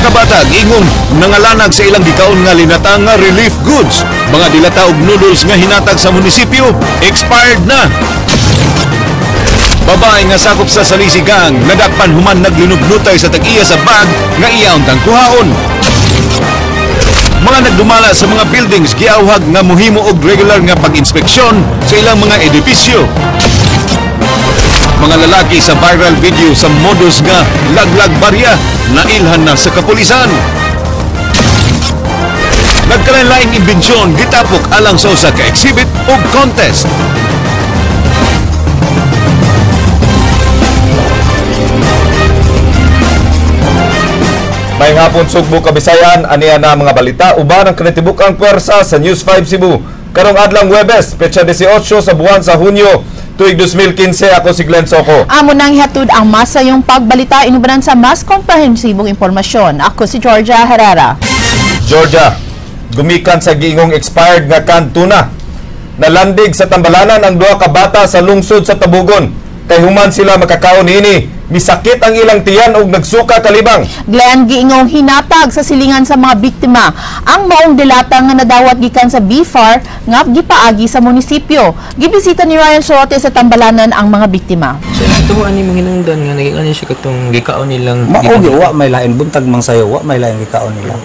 Duha ka bata giingong nangalanag sa ilang gikaon nga linatang nga relief goods. Mga dilata og noodles nga hinatag sa munisipyo, expired na. Babae nga sakop sa Salisi Gang, nadakpan human naglinubnutay sa tag-iya sa bag nga iya untang kuhaon. Mga nagdumala sa mga buildings giawhag nga muhimo og regular nga pag-inspeksyon sa ilang mga edipisyo. Mga lalaki sa viral video sa modus nga laglag barya nailhan na sa kapulisan. Nagkalain-laing imbensyon gitapok alang sa usa ka exhibit ug contest. May hapon Sugbo, Kabisayan, aniya na mga balita uban ang kinatibuk-ang puwersa sa News 5 Cebu. Karong adlang Huwebes, petsa 18 sa buwan sa Hunyo, tuig 2015, ako si Glenn Soco. Amo nang ihatod ang masayong pagbalita inubanan sa mas komprehensibong impormasyon. Ako si Georgia Herrera. Georgia, gumikan sa giingong expired nga canned tuna. Nalandig sa Tambalanan ang duha ka bata sa lungsod sa Tabugon. Kay human sila makakaon niini, misakit ang ilang tiyan og nagsuka kalibang. Glenn, giingong hinatag sa silingan sa mga biktima ang maong dilata nga nadawat gikan sa BFAR nga gipaagi sa munisipyo. Gibisita ni Ryan Sorote sa Tambalanan ang mga biktima. So ito ani mga hinungdan nga naging ano siya katong gikaon nilang mao gyud wa may lain buntag mang sayo, wa may lain gikaon nila.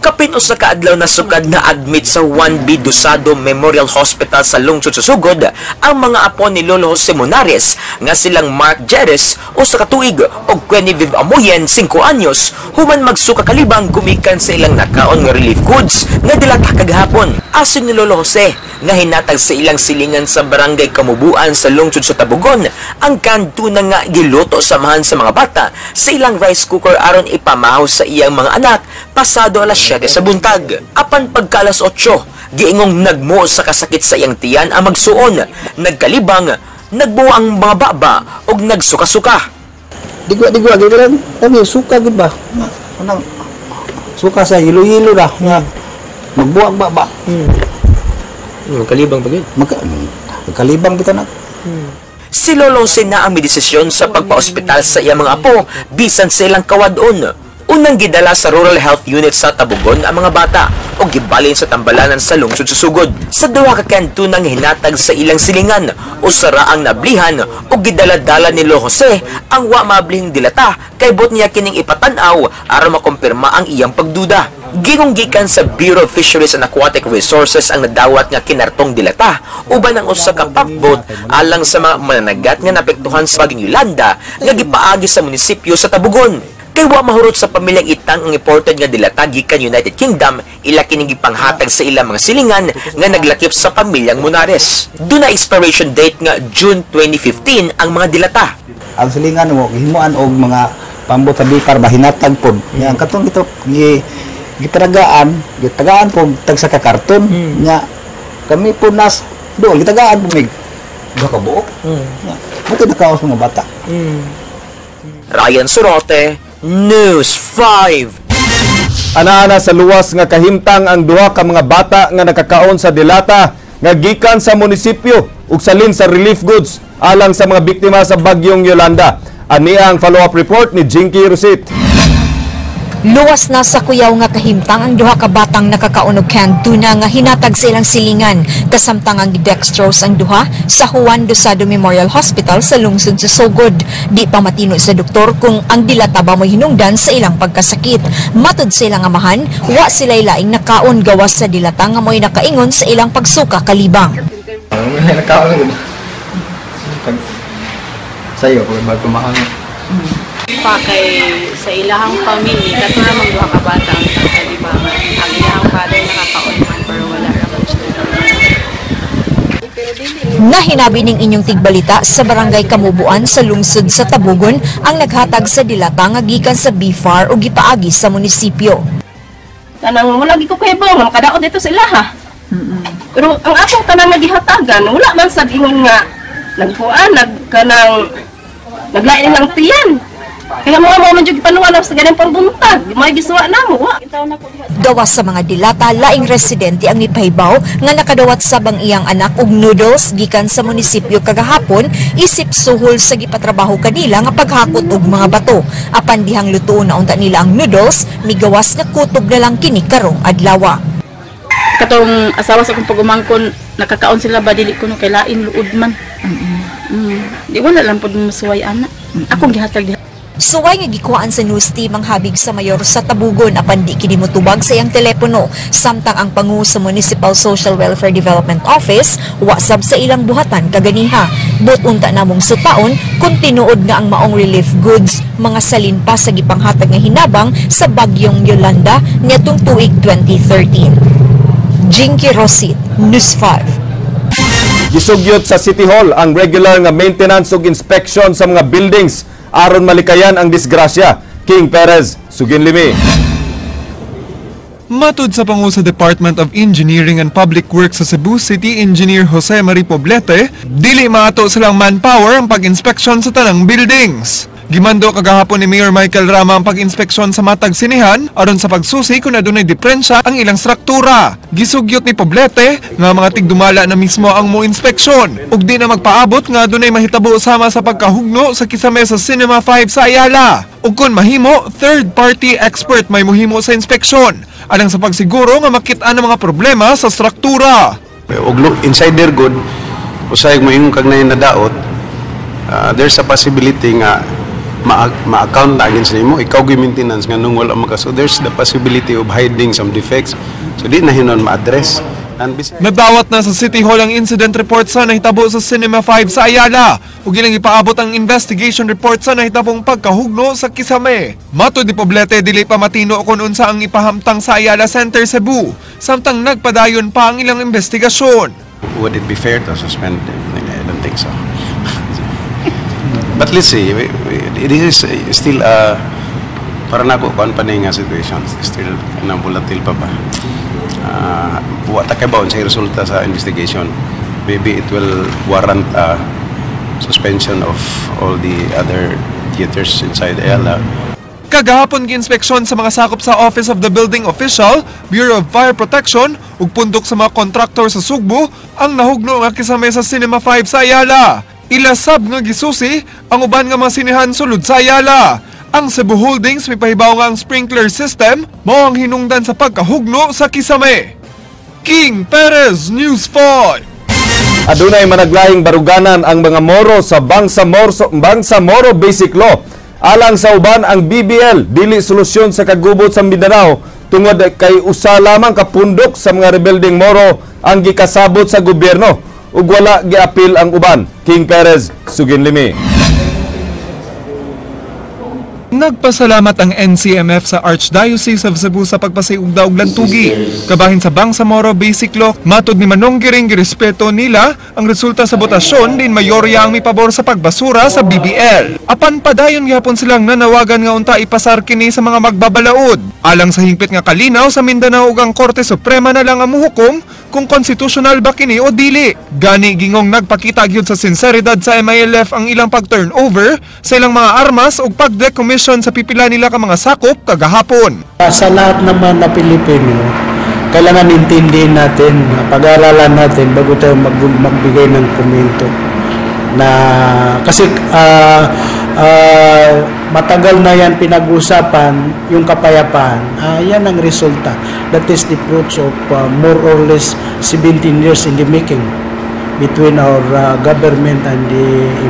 Kapin usa ka adlaw na sukad na admit sa Juan B. Dosado Memorial Hospital sa lungsod sa Sugod ang mga apo ni Lolo Jose Monares nga silang Mark Jerez usa ka tuig ug Queniviv Amoyen 5 anyos human magsuka kalibang gumikan sa ilang nakaon nga relief goods nga dilata kagahapon. Asin ni Lolo Jose nga hinatag sa ilang silingan sa barangay Kamubuan sa lungsod sa Tabugon ang canned tuna nga giluto samahan sa mga bata sa ilang rice cooker aron ipamahaw sa iyang mga anak pasado alas 7 sa buntag. Apan pagka alas 8, giingong nagmo sa kasakit sa iyang tiyan ang magsuon, nagkalibang, nagbuwa ang mga baba og nagsuka-suka. Digwa-digwa gyud lang, kami suka gyud ba? Anang suka sa hilo-hilo ra nga magbuwag baba. Kalibang pa gyud. Magkalibang bitaw na. Si Lolo Jose na ang medesisyon sa pagpa-ospital sa iyang mga apo bisan sa ilang kawadon. Unang gidala sa Rural Health Unit sa Tabugon ang mga bata o gibalin sa Tambalanan sa lungsod sa Sugod. Sa duha ka kanto nang hinatag sa ilang silingan, usara ang nablihan o gidala-dala ni Lolo Jose ang wa mablihing dilata kay bot niya kining ipatan-aw aron makumpirma ang iyang pagduda. Gingong gikan sa Bureau of Fisheries and Aquatic Resources ang nadawat nga kinartong dilata uban ang usa ka pumpboat alang sa mga mananagat nga naapektuhan sa bagyong Yolanda nga gipaagi sa munisipyo sa Tabugon. Kay wa mahurot sa pamilyang itang ang imported nga dilata gikan United Kingdom, ila kining gipanghatag sa ilang mga silingan nga naglakip sa pamilyang Monares. Duna expiration date nga June 2015 ang mga dilata. Ang silingan mo gihimuan og mga pambot sa bipar ba hinatag pod. Nya ang katong ito gitaragaan, gitagaan pod tag sa ka karton. Nya kami po nas dool gitagaan po mig duha ka buok. Nya buti nakaos mga bata. Ryan Sorote, News 5. Ana-ana sa luwas nga kahimtang ang duha ka mga bata nga nakakaon sa dilata nga gikan sa munisipyo ug salin sa relief goods alang sa mga biktima sa bagyong Yolanda. Ani ang follow-up report ni Jinky Rosit. Luwas na sa kuyaw nga kahimtang ang duha ka batang nakakaon og canned tuna nga hinatag sa ilang silingan kasamtang ang dextrose ang duha sa Juan Dosado Memorial Hospital sa lungsod sa Sogod. Di pa matino sa doktor kung ang dilata ba mo'y hinungdan sa ilang pagkasakit. Matud sa ilang amahan, wa sila'y laing nakaon gawas sa dilata nga mo'y nakaingon sa ilang pagsuka kalibang. Nakaon sayo kung magpamahang pa kay sa ilahang family kato ra man duha ka bata ang kalibangan. Ang ilahang father nakakaon man pero wala ra man siya. Nahinabi ning inyong tigbalita sa barangay Kamubuan sa lungsod sa Tabugon ang naghatag sa dilata nga gikan sa BFAR o gipaagi sa munisipyo. Kanang wala gi ko kahibaw nga makadaot dito sa ilaha. Pero ang akong tanang nga gihatagan wala man sad ingon nga nagkuan nagkanang naglain lang tiyan. Kaya mo mo man jud panuwala sa ganang pangbuntag. May gisuwa na mo. Wa. Gawas sa mga dilata, laing residente ang mipahibaw nga nakadawat sab ang iyang anak og noodles gikan sa munisipyo kagahapon isip suhol sa gipatrabaho kanila nga paghakot og mga bato. Apan dihang lutuon na unta nila ang noodles, migawas nga kutob na lang kini karong adlaw. Katong asawa sa akong pagumangkon, nakakaon sila ba dili kuno kay lain luod man. Di wala lang pud masuway ana. Akong gihatag diha. Suway nga gikuhaan sa news team ang habig sa mayor sa Tabugon apan di kini motubag sa iyang telepono, samtang ang pangu sa Municipal Social Welfare Development Office wa sab sa ilang buhatan kaganiha. But unta namong sutaon kung tinuod nga ang maong relief goods mga salin pa sa gipanghatag nga hinabang sa bagyong Yolanda niadtong tuig 2013. Jinky Rosit, News 5. Gisugyot sa City Hall ang regular nga maintenance ug inspection sa mga buildings aron malikayan ang disgrasya. King Perez, sugin limi. Matud sa pangu sa Department of Engineering and Public Works sa Cebu City, Engineer Jose Marie Poblete, dili maato silang manpower ang pag-inspeksyon sa tanang buildings. Gimando kagahapon ni Mayor Michael Rama ang pag-inspeksyon sa matag sinihan aron sa pagsusi kung adunay diferensya ang ilang struktura. Gisugyot ni Poblete nga mga tigdumala na mismo ang mo-inspeksyon ug di na magpaabot nga adunay mahitabo sama sa pagkahugno sa kisame sa Cinema 5 sa Ayala. Ug kon mahimo, third party expert may mohimo sa inspeksyon alang sa pagsiguro nga makit-an ang mga problema sa struktura. Og insider good, usay moingon kag nay nadaot, there's a possibility nga ma-account na against nimo, ikaw gyud maintenance nga nung wala maka, so there's the possibility of hiding some defects, so di na hinon ma-address. And besides, Nadawat na sa City Hall ang incident report sa nahitabo sa Cinema 5 sa Ayala ug ilang ipaabot ang investigation report sa nahitabong pagkahugno sa kisame. Matod ni Poblete, dili pa matino kung unsa ang ipahamtang sa Ayala Center Cebu samtang nagpadayon pa ang ilang investigasyon. Would it be fair to suspend them? I don't think so. But let's see, it is still para nako kuan pa ni nga situation, still kanang volatile pa ba. Wa ta kay sa resulta sa investigation. Maybe it will warrant a suspension of all the other theaters inside Ayala. Kagahapon giinspeksyon sa mga sakop sa Office of the Building Official, Bureau of Fire Protection ug pundok sa mga kontraktor sa Sugbo ang nahugno nga kisame sa Cinema 5 sa Ayala. Ilasab nga gisusi ang uban nga mga sinehan sulod sa Ayala. Ang Cebu Holdings mipahibaw nga ang sprinkler system mao ang hinungdan sa pagkahugno sa kisame. King Perez, News 5. Adunay managlahing baruganan ang mga Moro sa Bangsamoro Basic Law. Alang sa uban, ang BBL dili solusyon sa kagubot sa Mindanao tungod kay usa lamang ka pundok sa mga rebeldeng Moro ang gikasabot sa gobyerno ug wala giapil ang uban. King Perez, sugin limi. Nagpasalamat ang NCMF sa Archdiocese of Cebu sa pagpasiugda og lantugi. Kabahin sa Bangsamoro Basic Law, matod ni Manong Giring, girespeto nila ang resulta sa botasyon din mayorya ang mipabor sa pagbasura sa BBL. Apan padayon gihapon silang nanawagan nga unta ipasar kini sa mga magbabalaod. Alang sa hingpit nga kalinaw sa Mindanao ug ang Korte Suprema na lang ang muhukom kung constitutional ba kini o dili. Gani gingong nagpakita gyud sa sinseridad sa MILF ang ilang pag-turnover sa ilang mga armas ug pag-decommission sa pipila nila ka mga sakop kagahapon. Sa lahat naman na Pilipino, kailangan intindihin natin, pag-aaralan natin bago tayo magbigay ng komento. Na kasi matagal na yan pinag-usapan yung kapayapaan. Yan ang resulta. That is the fruits of more or less 17 years in the making between our government and the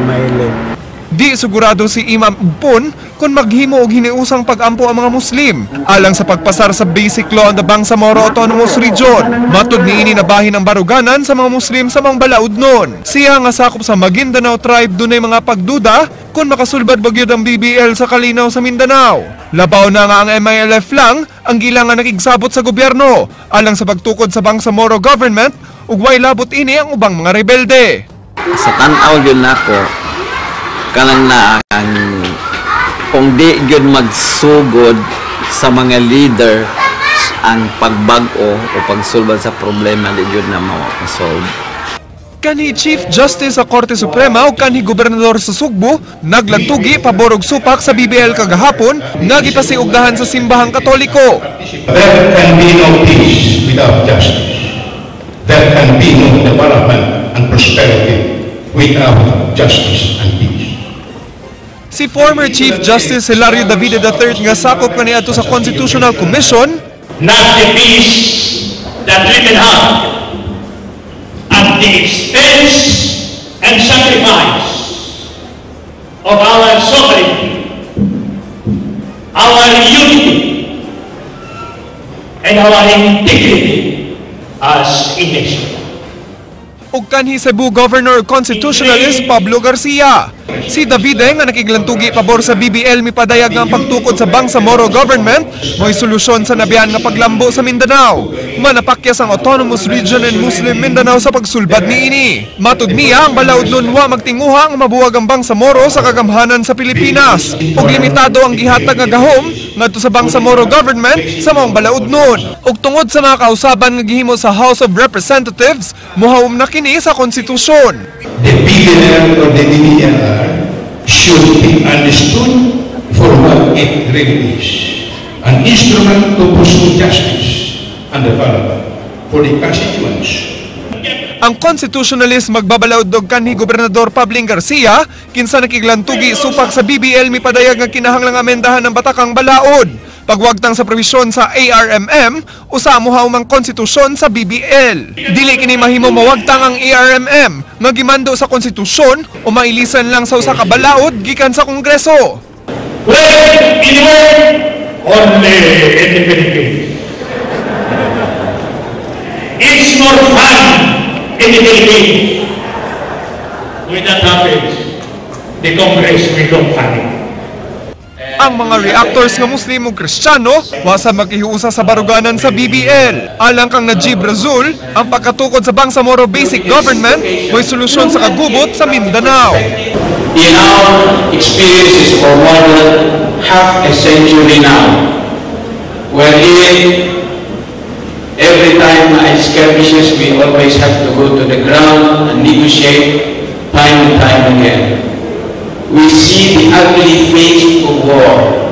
MILF. Di sigurado si Imam Ugpon kung maghimo og hiniusang pag-ampo ang mga Muslim alang sa pagpasar sa Basic Law on the Bangsamoro Autonomous Region. Matud niini nabahin ang baruganan sa mga Muslim sa mga balaod nun. Siya nga sakop sa Maguindanao tribe, dunay mga pagduda kung makasulbad ba gyud ang BBL sa kalinaw sa Mindanao. Labaw na nga ang MILF lang ang gila nga nakigsabot sa gobyerno alang sa pagtukod sa Bangsamoro government ug way labot ini ang ubang mga rebelde. Sa tan-aw gyud nako, kanang na ang kung di gyud magsugod sa mga leader ang pagbag-o o pagsulbad sa problema, di gyud na ma-solve. Kanhi Chief Justice sa Korte Suprema o kanhi Gobernador sa Sugbo naglantugi pabor og supak sa BBL kagahapon nga gipasiugdahan sa Simbahang Katoliko. There can be no peace without justice. There can be no development and prosperity without justice and peace. Si former Chief Justice Hilario Davide III nga sakop kaniadto sa Constitutional Commission, Not the peace that we can have at the expense and sacrifice of our sovereignty, our unity, and our integrity as a nation. Ug kanhi Cebu Governor Constitutionalist Pablo Garcia. Si Davide nga nakiglantugi pabor sa BBL mipadayag nga ang pagtukod sa Bangsamoro government mo'y solusyon sa nabihan nga paglambo sa Mindanao. Manapakyas ang Autonomous Region in Muslim Mindanao sa pagsulbad niini. Matud niya ang balaod nun wa magtinguha nga mabuwag ang Bangsamoro sa kagamhanan sa Pilipinas. Ug limitado ang gihatag nga gahom ngadto sa Bangsamoro government sa maong balaod nun. Ug tungod sa mga kausaban nga gihimo sa House of Representatives, muhawom na kini sa konstitusyon. The BBL or the BBLR should be understood for what it really is. An instrument to pursue justice and development for the constituents. Ang constitutionalist magbabalaod og kanhi Gobernador Pabling Garcia kinsa nakiglantugi supak sa BBL mipadayag nga kinahanglang amendahan ang batakang balaod. Pagwagtang sa provisyon sa ARMM, usa mohaom ang konstitusyon sa BBL. Dili kini mahimo mawagtang ang ARMM nga gimando sa konstitusyon o mailisan lang sa usa ka balaod gikan sa Kongreso. Where in the world? Only in the Philippines. It's more fun in the Philippines. When that happens, the Congress will look funny. Ang mga reactors nga Muslim ug Kristiyano wa sa maghiusa sa baruganan sa BBL. Alang kang Najib Razul, ang pagkatukod sa Bangsamoro Basic Government mo'y solusyon sa kagubot sa Mindanao. In our experiences for more than half a century now, wherein every time I skirmishes, we always have to go to the ground and negotiate time and time again. We see the ugly face of war.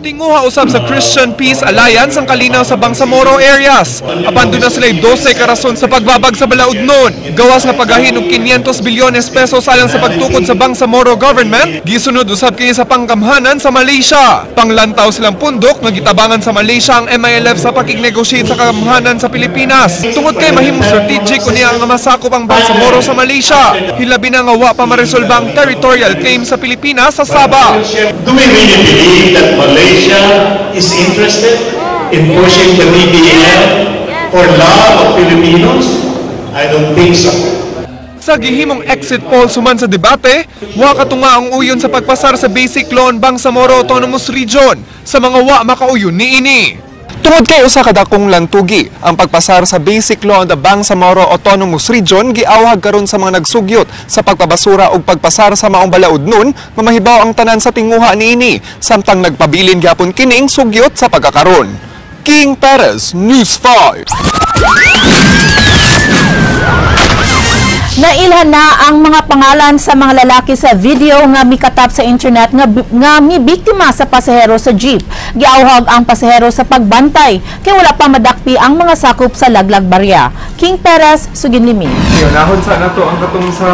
Tinguha usab sa Christian Peace Alliance ang kalinaw sa Bangsamoro areas. Apan duna sila'y 12 ka rason sa pagbabag sa balaod nun. Gawas nga pagahin og 500 bilyones pesos alang sa pagtukod sa Bangsamoro government, gisunod usab kini sa panggamhanan sa Malaysia. Panglantaw silang pundok nga gitabangan sa Malaysia ang MILF sa pakig-negotiate sa kagamhanan sa Pilipinas. Tungod kay mahimong strategic unya nga masakop ang Bangsamoro sa Malaysia. Hilabi na nga wa pa maresolba ang territorial claim sa Pilipinas sa Sabah. Do we really believe that Malaysia is interested in pushing the BBL for love of Filipinos? I don't think so. Sa gihimong exit poll suman sa debate, wa katunga ang uyon sa pagpasar sa Basic Law on Bangsamoro Autonomous Region sa mga wa makauyon niini. Tungod kay usa ka dakong lantugi, ang pagpasar sa Basic Law on the Bangsamoro Autonomous Region giawhag karon sa mga nagsugyot sa pagpabasura og pagpasar sa maong balaod nun nga mahibaw ang tanan sa tinguha niini samtang nagpabilin gyapon kining sugyot sa pagkakaron. King Perez, News 5. Nailhan na ang mga pangalan sa mga lalaki sa video nga mikatap sa internet nga mibiktima sa pasahero sa jeep. Giawhag ang pasahero sa pagbantay kay wala pa madakpi ang mga sakop sa laglag barya. King Perez, Suginlimi. Nahon sa nato ang katong sa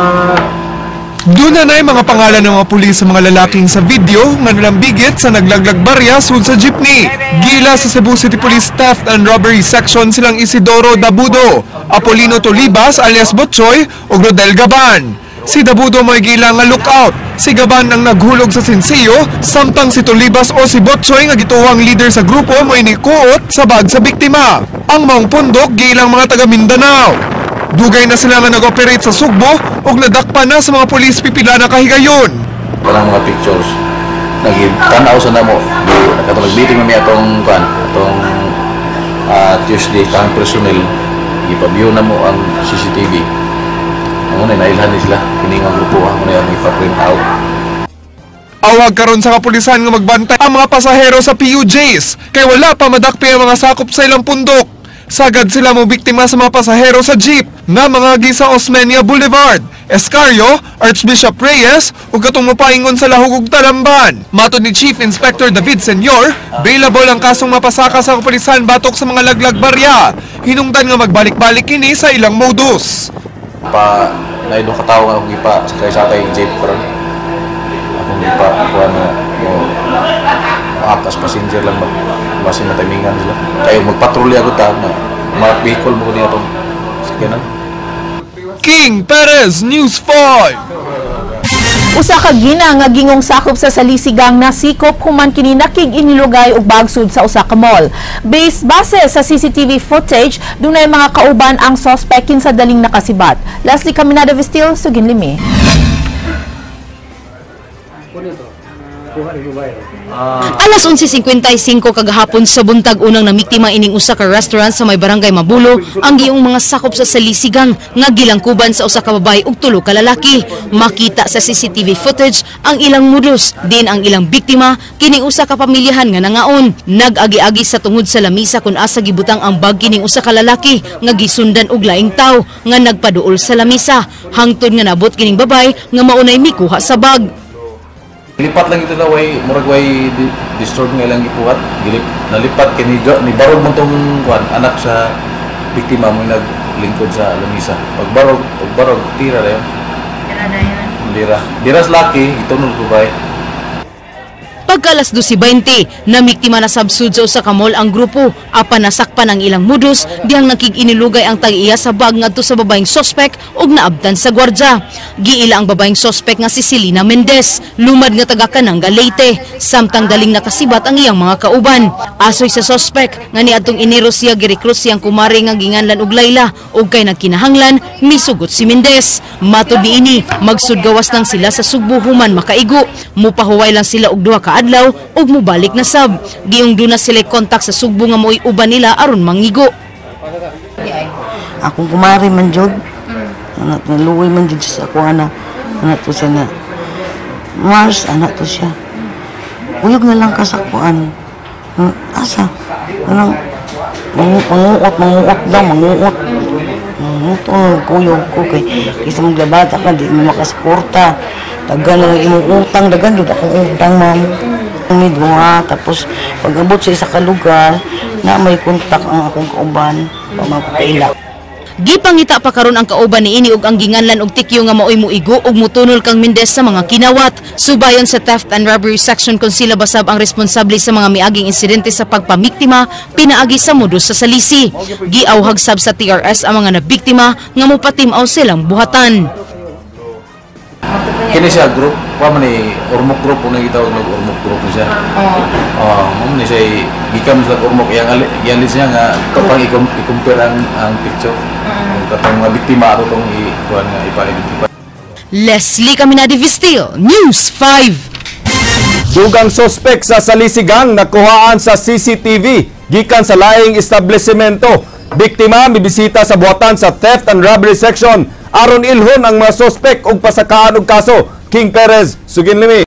Doon na na'y mga pangalan ng mga pulis sa mga lalaking sa video nga nalambigit sa naglaglag barya sud sa jeepney. Gila sa Cebu City Police Theft and Robbery Section silang Isidoro Dabudo, Apolino Tolibas alias Botchoy ug Rodel Gaban. Si Dabudo may gila nga lookout, si Gaban ang naghulog sa sinsiyo, samtang si Tolibas o si Botchoy nga gituwang leader sa grupo mo'y nikuot sa bag sa biktima. Ang maong pundok gilang mga taga Mindanao. Dugay na sila nga nag-operate sa Sugbo ug nadakpan na sa mga pulis pipila na kahigayon. Walang mga pictures. Nagtanaw sa namo. Katong nag-meeting mami atong kan, atong Tuesday tang personnel ipa-view na mo ang CCTV. Ang una nailhan ni sila kini nga grupo ang una ang ipa-print out. Awag karon sa kapulisan nga magbantay ang mga pasahero sa PUJs kay wala pa madakpi ang mga sakop sa ilang pundok. Sagad sila mo biktima sa mga pasahero sa jeep nga mga sa Osmeña Boulevard, Escario, Archbishop Reyes ug katong mopaingon sa Lahug ug Talamban. Matod ni Chief Inspector David Senyor, bailable ang kasong mapasaka sa kapulisan batok sa mga laglag barya. Hinungdan nga magbalik-balik kini sa ilang modus. Pa na ka tawo nga akong ipa sakay-sakay jeep karon. Akong ipa kuan na mo act as passenger lang basin matimingan sila. Kayo magpatrolya ko ta na mark vehicle mo niya itong sakyanan. King Perez, News 5. Usa ka gina nga gingong sakop sa Salisigang nasikop human kini nakig inilugay og bagsud sa usa ka mall. Base sa CCTV footage, dunay mga kauban ang suspect kinsa daling nakasibat. Leslie Caminada Vestil, sugin limi. Alas 11:55 kagahapon sa buntag, unang namiktima ining usa ka restaurant sa may barangay Mabulo ang giyong mga sakop sa Salisigang nga gilangkuban sa usa ka babae ug tulo ka lalaki. Makita sa CCTV footage ang ilang modus, din ang ilang biktima kining usa ka pamilyahan nga nangaon. Nag-agi-agi sa tungod sa lamisa kun asa gibutang ang bag kining usa ka lalaki nga gisundan og laing tawo nga nagpaduol sa lamisa hangtod nga nabot kining babae nga maunay mikuha sa bag. Lipat lang ito na way murag way disturb nga ilang gipuhat. Gilip nalipat kay ni barog man tong kuan anak sa biktima mo naglingkod sa lamisa. Pagbarog tira dayon. Tira dayon. Dira. Dira sa laki itunol ko bay. Pagka alas 12:20, namiktima na sabsud sa usa ka mall ang grupo. Apan nasakpan ang ilang modus dihang nakig-inilugay ang tag-iya sa bag ngadto sa babaeng sospek ug naabtan sa gwardya. Giila ang babaeng sospek nga si Selena Mendez, lumad nga taga Kananga, Leyte, samtang daling nakasibat ang iyang mga kauban. Asoy sa sospek nga niadtong Enero siya girekrut siyang kumare nga ginganlan og Layla ug kay nagkinahanglan misugot si Mendez. Matod niini, magsudgawas lang sila sa Sugbo human makaigo. Mupahuway lang sila og duha ka adlaw ug mobalik na sab. Giung duna sila kontak sa Sugbo nga mo'y uban nila aron mangigo. Akong kumare man jud. Anak naluoy man jud sa ako ana. Anak to siya na Mars, anak to siya. Uyog na lang ka sa kuan. Asa? Anang manguot daw, manguot. Manguot kuyog ko kay kaysa maglabata ka di mo makasuporta. Dagan na lang imong utang, dagan jud akong utang, ma'am. Ni duha, tapos pag-abot sa isa ka lugar na may kontak ang akong kauban, pamagkaila. Gipangita pa karon ang kauban niini ug ang ginganlan og tikyo nga maoy muigo ug mutunol kang Mendez sa mga kinawat. Subayon sa Theft and Robbery Section kung sila basab ang responsable sa mga miaging insidente sa pagpamiktima pinaagi sa modus sa salisi. Giawhag sab sa TRS ang mga nabiktima nga mopatim-aw silang buhatan. Kini siya group, pa man ni Ormoc group unang gitawag og Ormoc group ni siya. Oh, mo ni siya gikan sa Ormoc iyang gialis niya nga kapag i-compare ang picture. Katong mga biktima ato tong i-kuan nga ipa-identify. Leslie Caminada Vistil, News 5. Dugang suspek sa Salisigang nakuhaan sa CCTV gikan sa laing establishmento. Biktima mibisita sa buhatan sa Theft and Robbery Section aron ilhon ang mga suspek og pasakaan og kaso. King Perez, sugin limi.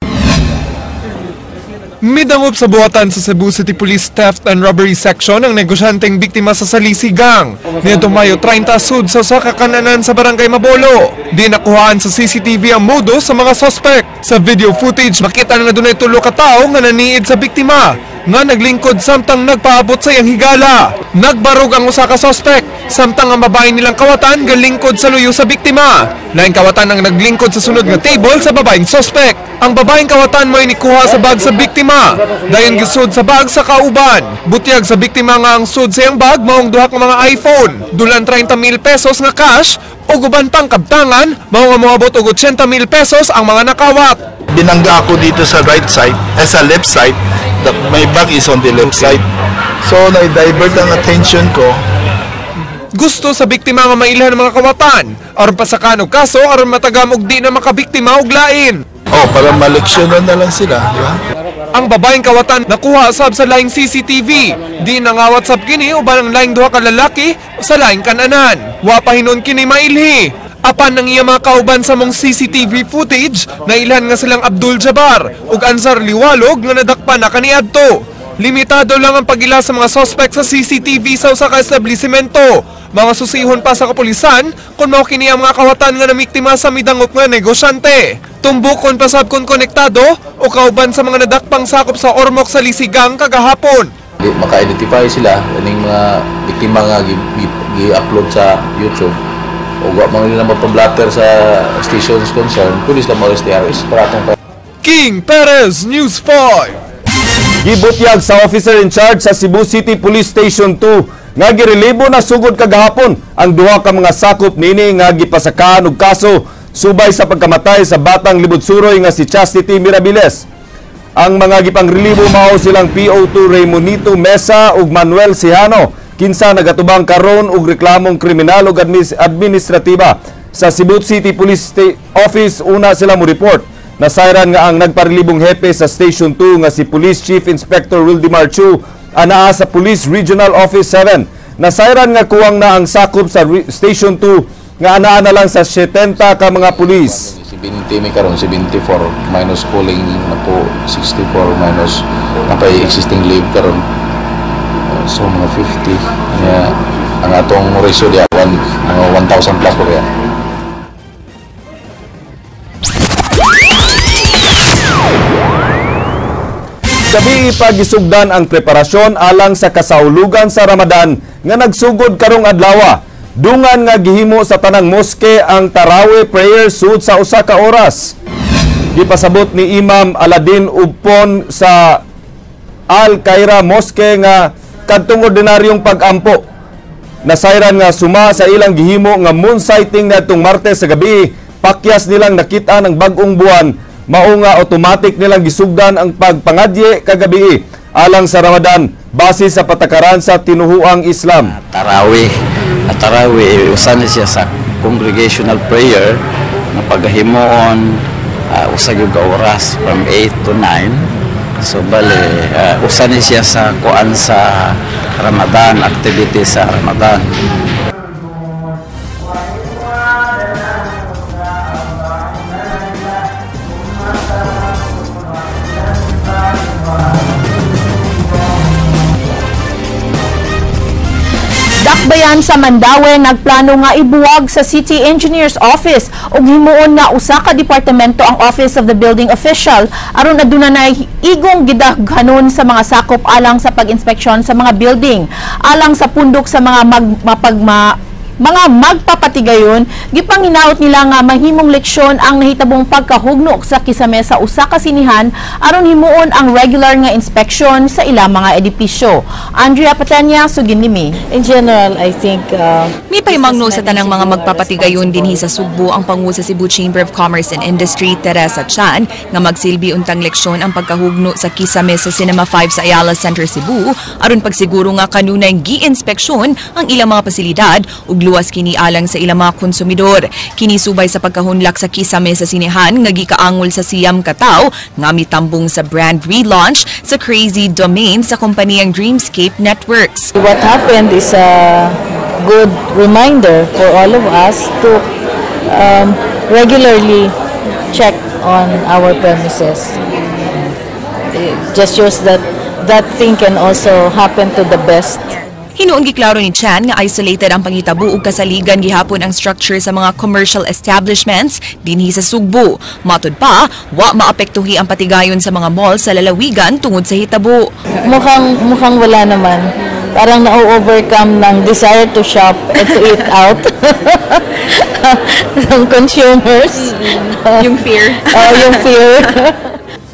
Midangop sa buhatan sa Cebu City Police Theft and Robbery Section ang negosyanteng biktima sa Salisigang. Niadtong Mayo 30 sud sa usa ka kananan sa Barangay Mabolo. Di nakuhaan sa CCTV ang modus sa mga suspek. Sa video footage, makita na dunay tulo ka tawo nga naniid sa biktima nga naglingkod samtang nagpaabot sa iyang higala. Nagbarog ang usa ka suspek samtang ang babae nilang kawatan galingkod sa luyo sa biktima. Laing kawatan ang naglingkod sa sunod nga table sa babaeng suspek. Ang babaeng kawatan mo'y nikuha sa bag sa biktima. Dayon gisud sa bag sa kauban. Butyag sa biktima nga ang sud sa iyang bag maong duha ka mga iPhone. Dulan 30,000 pesos nga cash ug uban pang kabtangan mao nga moabot og 80,000 pesos ang mga nakawat. Binangga ako dito sa right side, sa left side. My bag is on the left side. So, na-divert ang attention ko. Gusto sa biktima nga mailhan ang mga kawatan aron pasakan og kaso aron matagam og di na makabiktima og lain. Oh, para maleksyonan na lang sila, di ba? Ang babaeng kawatan nakuha sab sa laing CCTV. Di nangawat sab kini uban ang laing duha ka lalaki sa laing kananan. Wa pa hinon kini mailhi. Apan ang iya mga kauban sa mong CCTV footage, nailhan nga silang Abdul Jabbar ug Ansar Liwalog nga nadakpan na kaniadto. Limitado lang ang pagila sa mga suspect sa CCTV sa usa ka establishmento. Mga susihon pa sa kapulisan kung mao kini ang mga kawatan nga namiktima sa midangop nga negosyante. Tumbukon pasab kung konektado o kauban sa mga nadakpang sakop sa Ormoc sa Lisigang kagahapon. Di maka-identify sila ining mga biktima nga gi-upload sa YouTube o wa man nila mapablatter sa stations concerned, pwede sila ma-STRS para atong King Perez, News 5. Gibutyag sa officer in charge sa Cebu City Police Station 2 nga girelibo na sugod kagahapon ang duha ka mga sakop niini nga gipasakaan og kaso subay sa pagkamatay sa batang libudsuroy nga si Chastity Mirabilis. Ang mga gipangrelibo mao silang PO2 Raymonito Mesa ug Manuel Sihano, kinsa nagatubang karon og reklamong kriminal ug administratiba sa Cebu City Police Office. Una sila mo report. Nasayran nga ang nagparelibong hepe sa Station 2 nga si Police Chief Inspector Wildemar Chu anaa sa Police Regional Office 7. Nasayran nga kuwang na ang sakop sa Station 2 nga anaa na lang sa 70 ka mga pulis. 70 may karon, 74 minus calling na po 64 minus napay existing leave karon. So mga 50. Kaya ang atong ratio diya mga 1,000 plus po kaya. Gabi pagisugdan ang preparasyon alang sa kasaulugan sa Ramadan nga nagsugod karong adlawa. Dungan nga gihimo sa tanang moske ang tarawih prayer sud sa usa ka oras. Gipasabot ni Imam Aladin Upon sa Al Kaira Mosque nga kadtong ordinaryong pag-ampo. Nasayran nga suma sa ilang gihimo nga moon sighting ngadtong Martes sa gabi, pakyas nilang nakita ng bag-ong buwan, mao nga automatic nilang gisugdan ang pagpangadye kagabi alang sa Ramadan base sa patakaran sa tinuhuang Islam. Tarawih. At tarawih, usa ni siya sa congregational prayer nga paghimuon usa gyud ka oras from 8 to 9. So bale usa ni siya sa kuan sa Ramadan, activity sa Ramadan. Dakbayan sa Mandaue nagplano nga ibuwag sa City Engineer's Office ug himuon nga usa ka departamento ang Office of the Building Official aron aduna nay igong gidaghanon sa mga sakop alang sa pag-inspeksyon sa mga building. Alang sa pundok sa mga mga magpapatigayon, gipanginaot nila nga mahimong leksyon ang nahitabong pagkahugnok sa kisame sa usa ka sinihan aron himuon ang regular nga inspeksyon sa ilang mga edipisyo. Andrea Patanya, Suginlimi. In general, I think mipahimangno sa tanang mga magpapatigayon dinhi sa Sugbo ang pangu sa Cebu Chamber of Commerce and Industry Teresa Chan nga magsilbi untang leksyon ang pagkahugno sa kisame sa Cinema 5 sa Ayala Center Cebu aron pagsiguro nga kanunay gi-inspeksyon ang ilang mga pasilidad ug luwas kini alang sa ilang mga konsumidor. Kini subay sa pagkahunlak sa kisame sa sinehan nga gikaangol sa 9 ka tawo nga mitambong sa brand relaunch sa Crazy Domain sa kompaniyang Dreamscape Networks. What happened is a good reminder for all of us to regularly check on our premises. It just shows that that thing can also happen to the best. Hinuon giklaro ni Chan nga isolated ang pangitabo ug kasaligan gihapon ang structure sa mga commercial establishments dinhi sa Sugbo. Matud pa, wa maapektuhi ang patigayon sa mga mall sa lalawigan tungod sa hitabo. Mukhang wala naman. Parang na-overcome ng desire to shop and to eat out ng consumers. Yung fear. Oh, yung fear.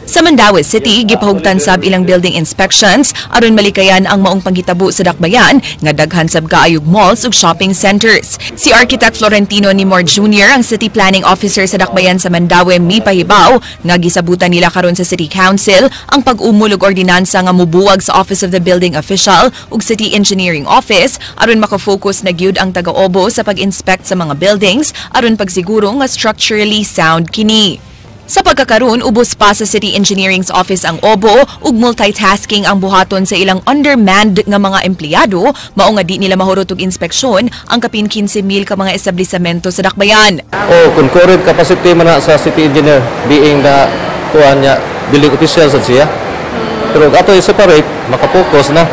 Sa Mandaue City, gipahugtan sab ilang building inspections aron malikayan ang maong panghitabo sa dakbayan nga daghan sab kaayog malls ug shopping centers. Si Architect Florentino Nimor Jr., ang City Planning Officer sa dakbayan sa Mandaue, mipahibaw nga gisabutan nila karon sa City Council ang pag-umol og ordinansa nga mubuwag sa Office of the Building Official ug City Engineering Office aron makafocus na gyud ang taga-obo sa pag-inspect sa mga buildings aron pagsiguro nga structurally sound kini. Sa pagkakaroon, ubos pa sa City Engineering's Office ang obo ug multitasking ang buhaton sa ilang undermanned nga mga empleyado, mao nga di nila mahurot og inspeksyon ang kapin 15,000 ka mga establisamento sa dakbayan. Oh, concurrent capacity man na sa city engineer being the kuan niya building official sad siya. Pero ato i-separate, makapokus na.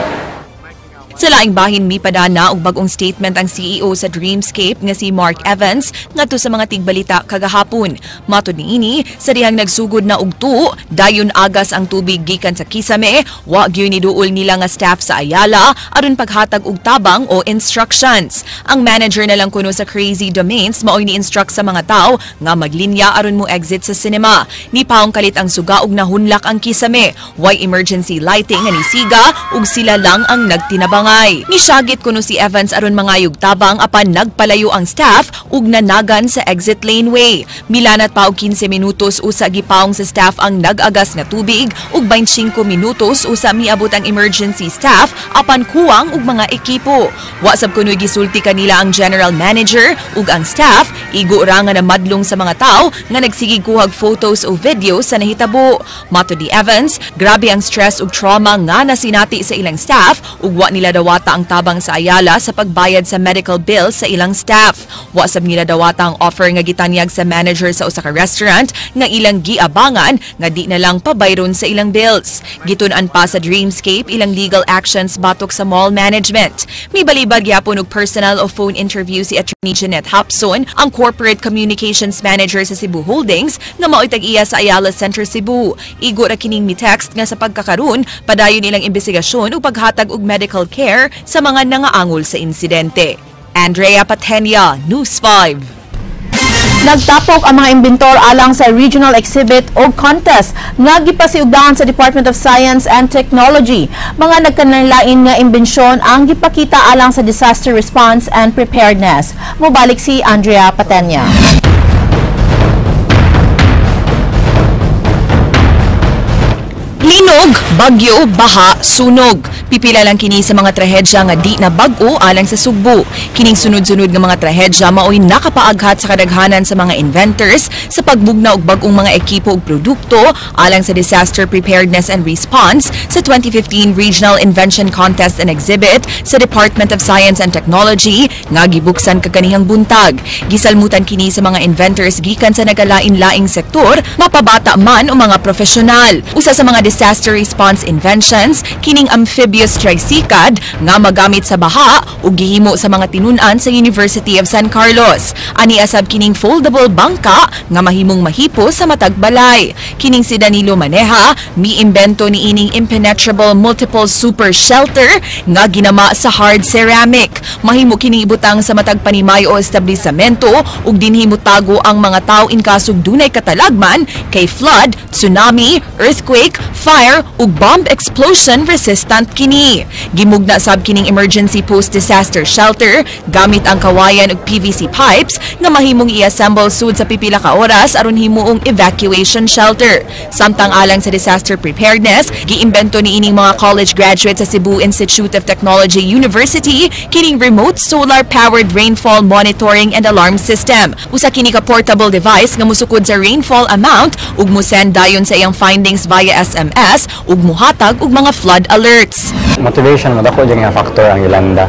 Sa laing bahin, mipada na og bag-ong statement ang CEO sa Dreamscape nga si Mark Evans ngadto sa mga tigbalita kagahapon. Matod niini, sa dihang nagsugod na og tuo, dayon agas ang tubig gikan sa kisame, wa gyud niduol nila nga staff sa Ayala aron paghatag og tabang o instructions. Ang manager na lang kuno sa Crazy Domains maoy ni-instruct sa mga tao nga maglinya aron mo exit sa cinema. Nipaong kalit ang suga og nahunlak ang kisame. Way emergency lighting nga nisiga ug sila lang ang nagtinabangay. Nisyagit kuno si Evans aron mangayog tabang apan nagpalayo ang staff ug nanagan sa exit laneway. Milanat pa og 15 minutos usa gipaong sa staff ang nag-agas nga tubig ug 25 minutos usa miabot ang emergency staff apan kuwang og mga ekipo. Wa sab kuno'y gisulti kanila ang general manager ug ang staff, igo ra nga namadlong sa mga tawo nga nagsigig kuhag photos o video sa nahitabo. Matod ni Evans, grabe ang stress ug trauma nga nasinati sa ilang staff ug wa nila dawata ang tabang sa Ayala sa pagbayad sa medical bill sa ilang staff. Wa sab nila dawata ang offer nga gitanyag sa manager sa usa ka restaurant nga ilang giabangan nga di na lang pabayron sa ilang bills. Gitun-an pa sa Dreamscape ilang legal actions batok sa mall management. Mibalibad gyapon og personal o phone interview si Attorney Jeanette Hapson, ang corporate communications manager sa Cebu Holdings nga mao'y tag-iya sa Ayala Center Cebu. Igo ra kining mi-text nga sa pagkakaron padayon ilang investigasyon ug paghatag og medical care sa mga nangaangol sa insidente. Andrea Patenia, News 5. Nagtapok ang mga inventor alang sa regional exhibit o contest nga gipasiugdahan sa Department of Science and Technology. Mga nagkanlain nga imbensyon ang gipakita alang sa disaster response and preparedness. Mubalik si Andrea Patenia. Linog, bagyo, baha, sunog. Pipila lang kini sa mga trahedya nga di na bag-o alang sa Sugbo. Kining sunod-sunod nga mga trahedya maoy nakapaaghat sa kadaghanan sa mga inventors sa pagbugna og bag-ong mga ekipo ug produkto alang sa disaster preparedness and response sa 2015 Regional Invention Contest and Exhibit sa Department of Science and Technology nga gibuksan kaganihang buntag. Gisalmutan kini sa mga inventors gikan sa nagalain-laing sektor, mapabata man o mga profesional. Usa sa mga disaster response inventions, kining amphibious tricycad nga magamit sa baha ug gihimo sa mga tinun-an sa University of San Carlos. Ani asab kining foldable bangka nga mahimong mahipo sa matag balay. Kining si Danilo Maneja miimbento ni ining impenetrable multiple super shelter nga ginama sa hard ceramic. Mahimo kining ibutang sa matag panimay o establisamento ug dinhi motago ang mga tawo in kasog dunay katalagman kay flood, tsunami, earthquake, fire ug bomb explosion resistant kini. Gimugna sab kining emergency post-disaster shelter gamit ang kawayan ug PVC pipes nga mahimong i-assemble sud sa pipila ka oras aron himuong evacuation shelter. Samtang alang sa disaster preparedness, giimbento ni ining mga college graduates sa Cebu Institute of Technology University kining remote solar-powered rainfall monitoring and alarm system. Usa kini ka portable device nga musukod sa rainfall amount ug mosend dayon sa iyang findings via SMS ug muhatag og mga flood alerts. Motivation mo dako nga factor ang Yolanda.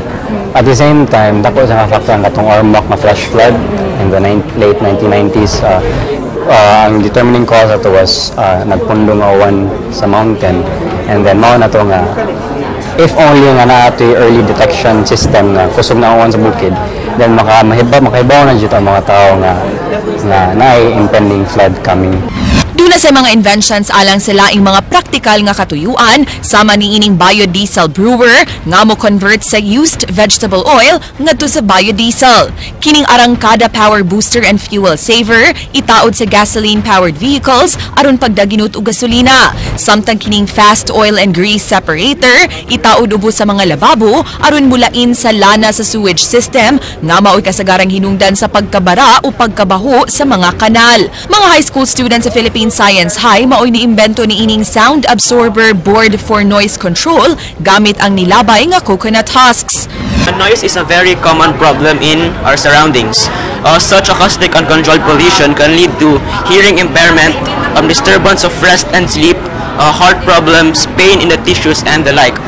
At the same time, dako sa nga factor ang katong Ormoc nga flash flood in the late 1990s. Ang determining cause ato was nagpundo nga uwan sa mountain, and then mao na to nga if only nga naa to'y early detection system nga kusog na uwan sa bukid, then makahibaw na jud ang mga tao nga naay impending flood coming. Duna sa mga inventions alang sa laing mga praktikal nga katuyuan, sama ni ining biodiesel brewer nga mo convert sa used vegetable oil ngadto sa biodiesel. Kining arangkada power booster and fuel saver itaod sa gasoline powered vehicles aron pagdaginot og gasolina. Samtang kining fast oil and grease separator itaod ubos sa mga lababo aron mulain sa lana sa sewage system nga maoy kasagarang hinungdan sa pagkabara o pagkabaho sa mga kanal. Mga high school students sa Philippine Science High maoy niimbento ni ining sound absorber board for noise control gamit ang nilabay nga coconut husks. Noise is a very common problem in our surroundings. Such acoustic uncontrolled pollution can lead to hearing impairment, disturbance of rest and sleep, heart problems, pain in the tissues, and the like.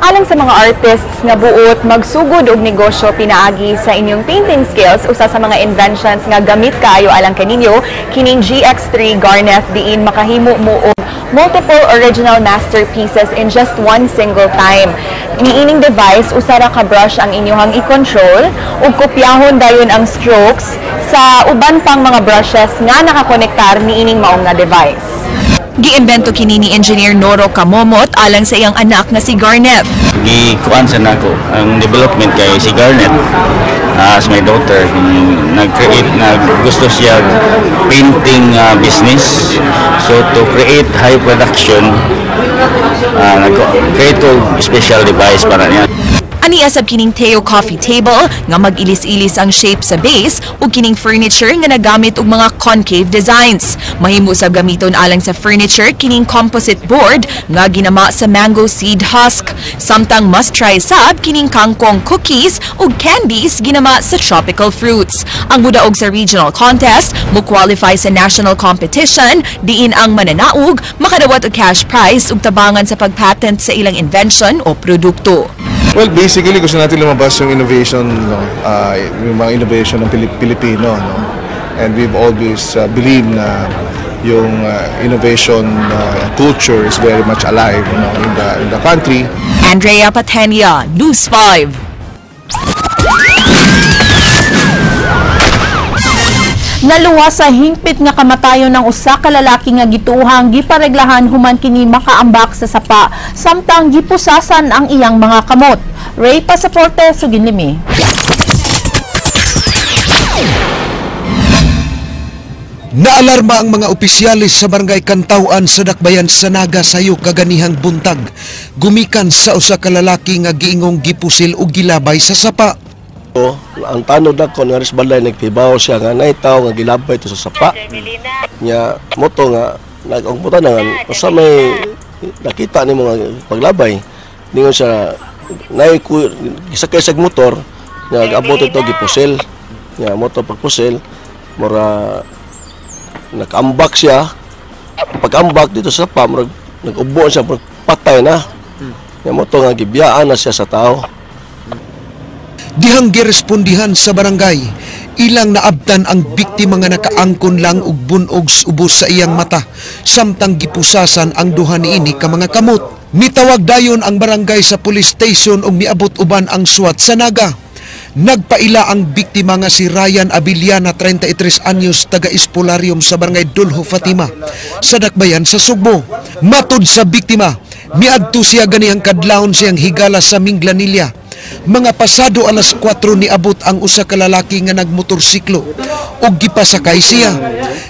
Alang sa mga artists nga buot magsugod og negosyo pinaagi sa inyong painting skills, usa sa mga inventions nga gamit kaayo alang kaninyo kining GX3 Garnett diin makahimo mo og multiple original masterpieces in just one single time. Niining device, usa ra ka brush ang inyong i-control ug kopyahon dayon ang strokes sa uban pang mga brushes nga nakakonektar niining maong nga device. Giimbento kini ni Engineer Noro Kamomot alang sa iyang anak nga si Garnett. Gikuan sa nako ang development kay si Garnett as my daughter, nag-create na gusto siya painting business, so to create high production, nag-create ko special device para niya. Ani asab kining Teo coffee table nga mag-ilis-ilis ang shape sa base ug kining furniture nga nagamit og mga concave designs. Mahimo sab gamiton alang sa furniture kining composite board nga ginama sa mango seed husk. Samtang must try sab kining kangkong cookies ug candies ginama sa tropical fruits. Ang mudaog sa regional contest mo qualify sa national competition diin ang mananaog makadawat og cash prize ug tabangan sa pagpatent sa ilang invention o produkto. Well, basically gusto natin lumabas yung innovation, no? Yung mga innovation ng Pilipino, no? And we've always believed na yung innovation culture is very much alive, in the country. Andrea Patenia, News 5. Naluwa sa hingpit nga kamatayon ng usa ka lalaki nga gituohang gipareglahan human kini makaambak sa sapa samtang gipusasan ang iyang mga kamot. Ray Pasaporte, Suginlimi. Naalarma ang mga opisyalis sa barangay Kantawan sa Dakbayan sa Naga sayo kaganihang buntag. Gumikan sa usa ka lalaki nga giingong gipusil og gilabay sa sapa. Ang tanod ako nga balay nagtibaw siya nga naitaw nga gilabay ito sa sapa. Nya moto nga nagungputan nga usa may nakita nimo nga paglabay. Ningon siya nay gisakay sa motor nga gaabot ito gipusil. Nya moto pagpusil mura nakambak siya. Pagambak dito sa sapa mura nag-ubo siya, mura patay na. Nya moto nga gibiyaan na siya sa tao. Dihang girespondihan sa barangay, ilang naabtan ang biktima nga nakaangkon lang og bunog ubos sa iyang mata, samtang gipusasan ang duha niini ka mga kamot. Nitawag dayon ang barangay sa police station ug miabot uban ang SWAT sa Naga. Nagpaila ang biktima nga si Ryan Abiliana, 33 anyos, taga Espolarium sa barangay Dulho Fatima, sa Dakbayan sa Sugbo. Matud sa biktima, miadto siya ganihang kadlawon siyang higala sa Minglanilla. Mga pasado alas 4 niabot ang usa ka lalaki nga nagmotorsiklo ug gipasakay siya.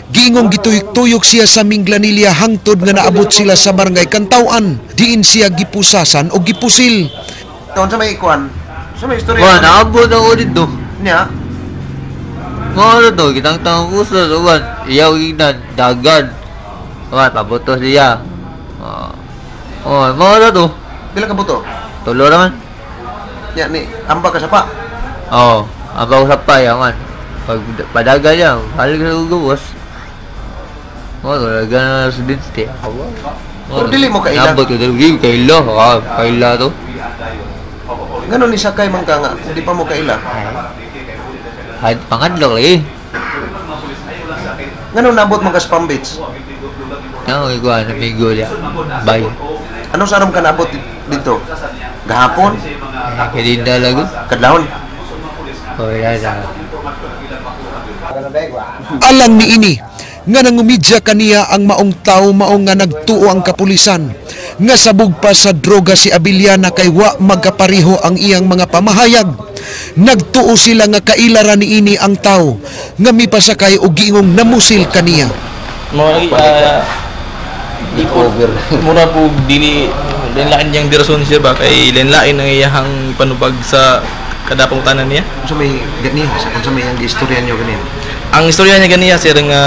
Giingong gituyok-tuyok siya sa Minglanilla hangtod nga naabot sila sa barangay Kantawan. Diin siya gipusasan o gipusil. Taon sa may ikuan? Sa may istorya? Kuan, naabot ako dito. Niya? Mga to, kitang tangong puso. Uwan, iyaw ignan, dagan. Uwan, pabuto siya. Oh, mga to. Pila ka buto? Tulo naman. Ya, ni, amba ka sapa? Oo, amba ko sapa, yaman. Pag padaga niya, halig sa gugawas. Oo, talaga na residente. Pero dili mo kaila? Nabot ko, dili kaila. Kaila to. Ganon ni sakay man ka nga, hindi pa mo kaila? Ay, pangadlok lagi. Ganon nabot man ka sa Palm Beach? Ano, ikuha, namigo niya. Bye. Anong sarom ka nabot dito? Gahapon? Kalinda lago. Kadlawon? Oh, yeah. Alang niini nga nangumidya kaniya ang maong tao maong nga nagtuo ang kapulisan nga sabog pa sa droga si Abiliana kay wa magkapariho ang iyang mga pamahayag. Nagtuo sila nga kailara niini ang tao nga mipasakay og giingong namusil kaniya. Di po, mura po dili lain-lain niyang dirason siya ba kay lain-lain ang iyahang panubag sa kada pangutanan niya. Unsa may ganiya? Unsa may ang istorya niyo ganiya? Ang istorya niya ganiya sir nga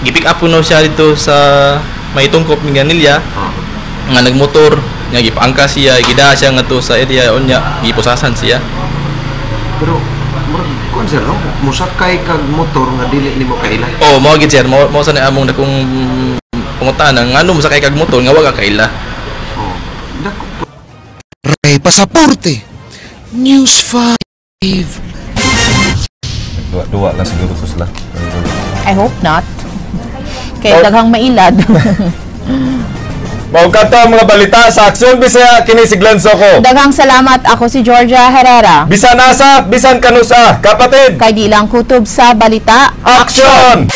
gi-pick up kuno siya dito sa may tungkop Minglanilla. Nga nagmotor, nga gipaangka siya, gida siya ngadto sa area unya gipusasan siya. Pero murag kuan sir no, musakay kag motor nga dili nimo kaila. Oh, mao gid sir, mao sa na among dakong pangutana ngano mosakay kag motor nga wa ka kaila. Oh. Dako. Ray Pasaporte, News 5. Duwa-duwa lang siguro ko sila. I hope not. Kay daghang mailad. Mao kadto ang mga balita sa Aksyon Bisaya, kini si Glenn Soco. Daghang salamat, ako si Georgia Herrera. Bisan asa, bisan kanusa, kapatid. Kay di lang kutob sa balita. Aksyon!